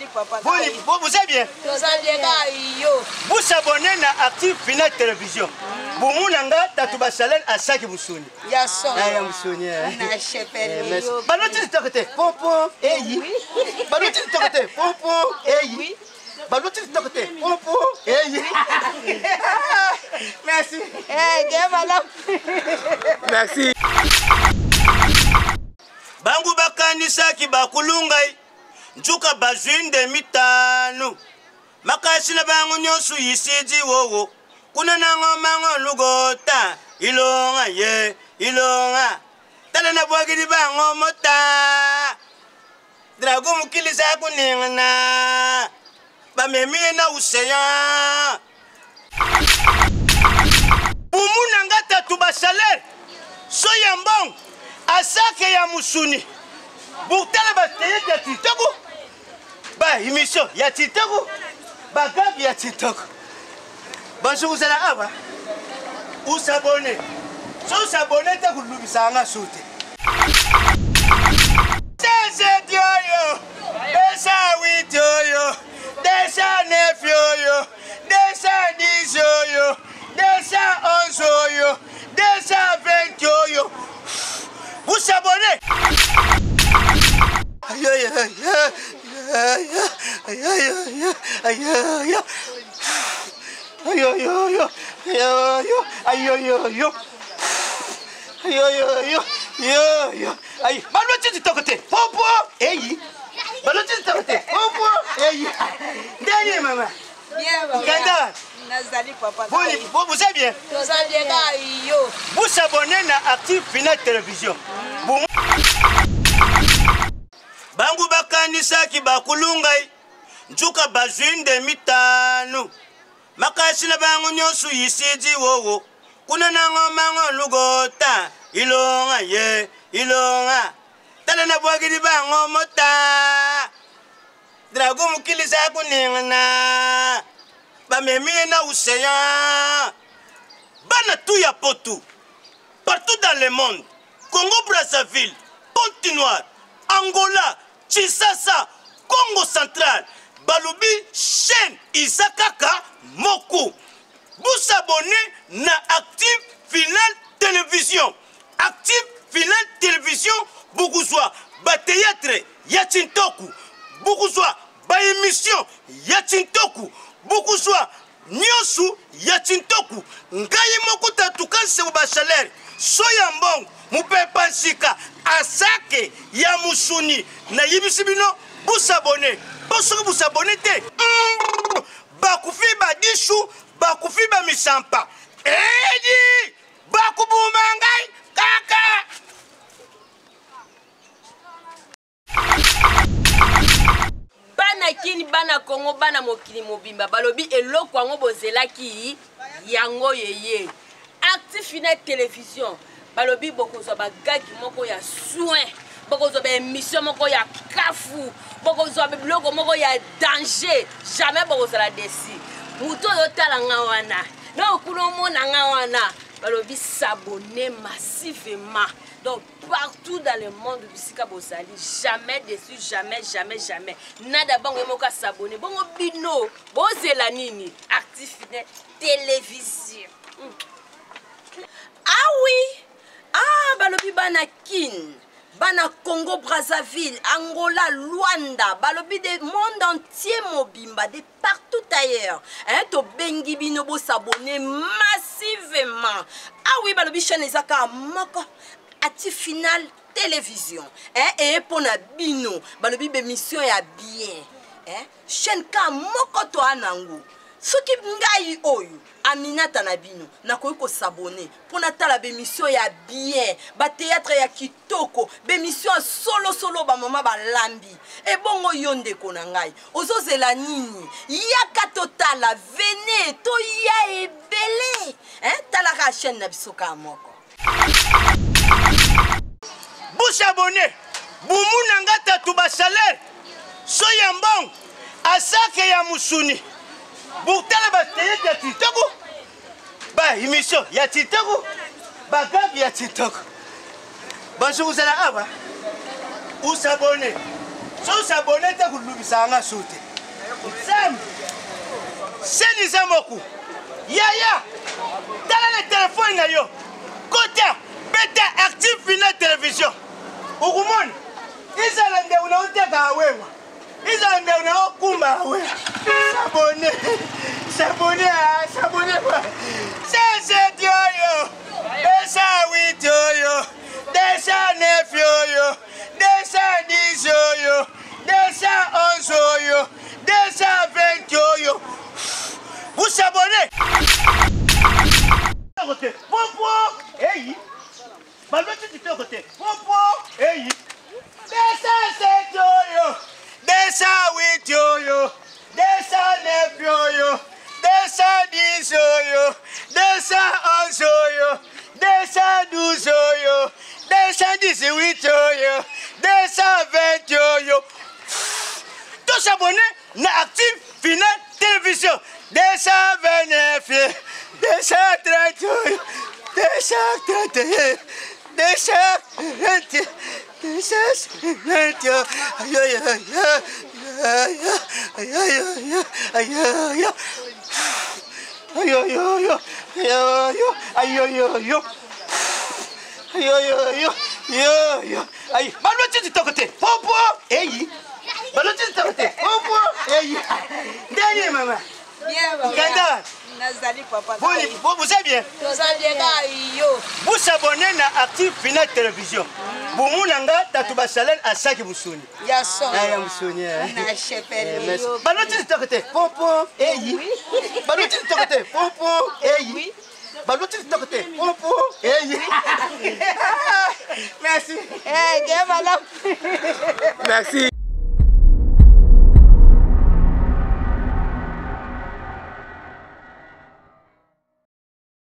Nazali papa. Boni, vous êtes bien? Tozali bien kaka yo. Vous s'abonnez na Active Final Télévision. Bomona nga tatu basalel asaki musuni. Ya solo. Ya musuni. Na chepele yo. Baloti litoko te. Popo eyi. Baloti litoko te. Popo eyi. Baloti litoko te. Popo eyi. Merci. Eh, ke malamu. Merci. Bangu bakanisaki bakulungai njuka bazwi nde mitano makasi na bango nyonso yisidi wowo kuna nango mango lugota ilonga ye ilonga tala na bwakili bango mota drago mokili za kuningana bamemi ye na océan bumu na nga tatu basalaire so ya mbongo asake ya musuni botala bateyete ya titoko ba émission ya titoko bagage ya titoko. Bonjour, ozala awa osabone so osabone te kolubisaka nga so te. 16 oyo, 208 oyo, 209 oyo, 210 oyo, 211 oyo, 220 oyo. Vous s'abonnez. Aïe aïe aïe aïe aïe aïe aïe aïe aïe aïe aïe aïe aïe aïe aïe aïe. Baloti kitoko te popo eyi, baloti kitoko te popo eyi. Ndenge mama. Bien papa. Kanda. Nazali papa. Boni, vous êtes bien? Tozali bien kaka yo. Vous s'abonnez na Active Final Télévision. Bangu bakanisaki bakulungai njuka bazwi nde mitano makasi na bango nyonso yisidi wowo kuna nango mango lugota ilonga ye ilonga tala na bwakili bango mota drago mokili za kuningana bamemi ye na océan. Bana tu ya potu partout dans le monde, Congo Brazzaville, Pointe-Noire, Angola, Kinshasa, Congo Central, balobi chaîne iza kaka moko. Vous abonnez na Active Final Télévision. Active Final Télévision, bokozwa ba théâtre ya Chintoku, bokozwa ba émission ya Chintoku, bokozwa nyonso ya Chintoku. Ngai moko tatuka nsebo ba chaleur so ya mbongo mopepa nsika asake ya musuni. Nayebisi bino bosabone, mpo soki bosabone te bakufi badishu, bakufi bamisampa edi bakubuma ngai kaka. Bana Kini, bana Kongo, bana mokili mobimba balobi eloko yango bozelaki yango yeye. Active Final Télévision balobi bokozwa bagagi moko ya soin, bokozwa ba émission moko ya kafu, bokozwa biloko moko ya danger, jamais bokozala desi. Moto oyo otala nga wana na okuna omona nga wana, balobi s'abonner massivement. Donc partout dans le monde bisika bozali, jamais déçu, jamais jamais jamais. Nada bango ye moko asabone bongo bino bozela nini? Active Final Télévision. Ah oui, ah balobi bana Kin, bana Congo Brazzaville, Angola, Luanda, balobi de monde entier mobimba, de partout ailleurs. Hein, to bengi bino bo s'abonner massivement. Ah oui, balobi chaîne ezaka moko Active Final Télévision. Hein, et pona bino, balobi be mission ya bien. Hein, chaîne ka moko to anango. Soki ngai oyo Aminata na bino nakoki ko s'abonner pona tala be mission ya bien, ba théâtre ya kitoko, be mission ya solo solo ba mama balambi. Ebongo yo ndeko na ngai ozozela nini? Yaka totala, venez toya ebele. Hein, talaka chaîne na biso ka moko. Vous abonnez bumu na nga tatu ba salaire so ya mbongo asake ya musuni botala ba théâtre ya titoko, ba émission ya titoko, ba gag ya titoko. Bonjour, ozala awa osabone. So s'abonner te kolubisa nga so te. Nzambe. Seni za moku. Yaya. Tala na telefone na yo. Kota beta active final television. Okomona ezala ndeko na oteka awewa. Ezala ndeko na okumba awewa. S'abonner. S'abonner, s'abonner quoi. C'est oyo. 208 oyo. 209 oyo. 210 oyo. 211 oyo. 220 oyo. Vous s'abonnez. Popo, hey. Baloti kitoko te. Popo, hey. 207 oyo. 208 oyo. 209 oyo. 210 oyo. 211 oyo. 212 oyo. 218 oyo. 220 oyo. Tous abonnés na Active Final Télévision. 229, 230, 231, 220, 220. Aïe, aïe, aïe, aïe, aïe, aïe, aïe, aïe, aïe, aïe, aïe, aïe, aïe, aïe, aïe, aïe, aïe. Baloti kitoko te. Popo, eyi. Baloti kitoko te. Popo, eyi. Ndenge mama. Bien, papa. Kanda. Nazali papa. Vous, vous, vous êtes bien. Tozali kaka yo. Vous s'abonnez na Active Final Télévision. Bomonanga tatu basalel asaki musuni. Ya solo. Ah, ya musuni. eh. Na Eh, chepeli merci. yo. Baloti kitoko te. Popo, eyi. Baloti kitoko te. Popo, eyi. Baloti kitoko te. Popo, eyi. Merci. Eh, ge malamu. Merci.